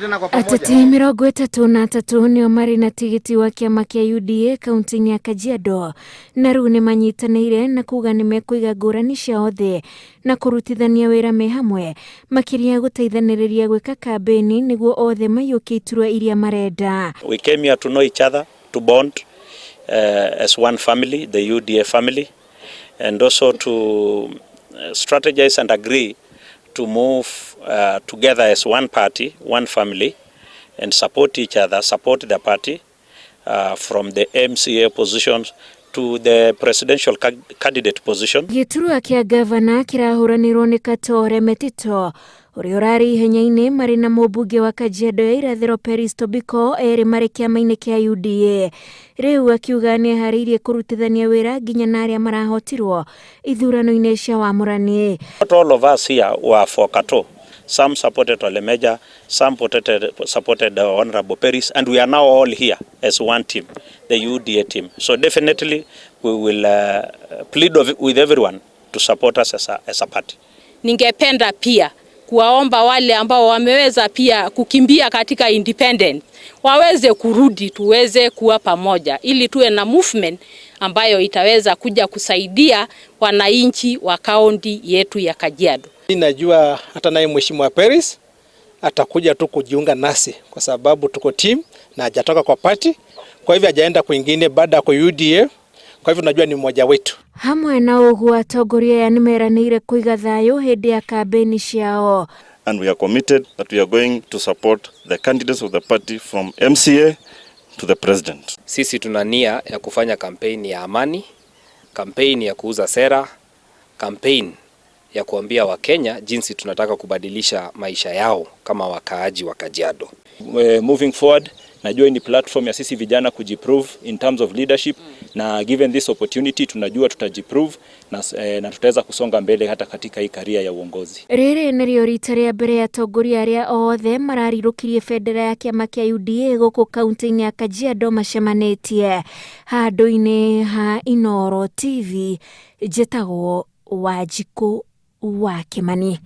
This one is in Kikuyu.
Tena kwa pamoja. Ateti 33 nĩo marĩ na tigiti wa kĩama kĩa UDA kaunti-inĩ ya Kajiado na rĩu nĩ manyitanĩire na kuga nĩ mekũiga ngũrani ciao thĩ na kũrutithania wĩra me hamwe makĩria gũteithanĩrĩria gwĩka kambĩni nĩguo othe maiyũkie iturwa iria marenda. We came here to know each other, to bond as one family, the UDA family, and also to strategize and agree to move together as one party, one family, and support each other, support the party from the MCA positions to the presidential candidate position. Gĩturwa kĩa gavana kĩrahũranĩrwo nĩ Katore Metito ũrĩa ũrarĩ ihenya-inĩ marĩ na mũmbunge wa Kajiado ya Irathĩro Peris Tobiko, erĩ marĩ kĩama-inĩ kĩa UDA. Rĩu akiuga nĩ eharĩirie kũrutithania wĩra nginya na arĩa marahotirwo ithurano-inĩ cia wamũrani. Not all of us here were for Kato. Some supported Ole Meja, some supported Honorable Peris, and we are now all here as one team, the UDA team. So definitely we will plead with everyone to support us as a party. Ningependa pia kuwaomba wale ambao wameweza pia kukimbia katika independent waweze kurudi, tuweze kuwa pamoja ili tuwe na movement ambayo itaweza kuja kusaidia wananchi wa kaunti yetu ya Kajiado. Najua hata naye Mheshimiwa Peris atakuja tu kujiunga nasi kwa sababu tuko team na hajatoka kwa party, kwa hivyo hajaenda kwingine baada ya kwa UDA, kwa hivyo najua ni mmoja wetu. Hamwe na ũguo, atongoria aya nĩmeranĩire kũiga thayũ hĩndĩ ya kambĩni ciao. And we are committed that we are going to support the candidates of the party from MCA to the president. Sisi tuna nia ya kufanya kampeni ya amani, kampeni ya kuuza sera, kampeni ya kuambia Wakenya jinsi tunataka kubadilisha maisha yao kama wakaaji wa Kajiado. Moving forward, najua ni platform ya sisi vijana kujiprove in terms of leadership, na given this opportunity tunajua tutajiprove na tutaweza kusonga mbele hata katika hii career ya uongozi. Rĩrĩ nĩrĩo rita rĩa mbere atongoria arĩa othe mararirũkirie bendera ya kĩama kĩa UDA gũkũ kaunti-inĩ ya Kajiado macemanĩtie handũ-inĩ ha Inooro TV. Njĩtagwo Wanjikũ wa Kĩmani.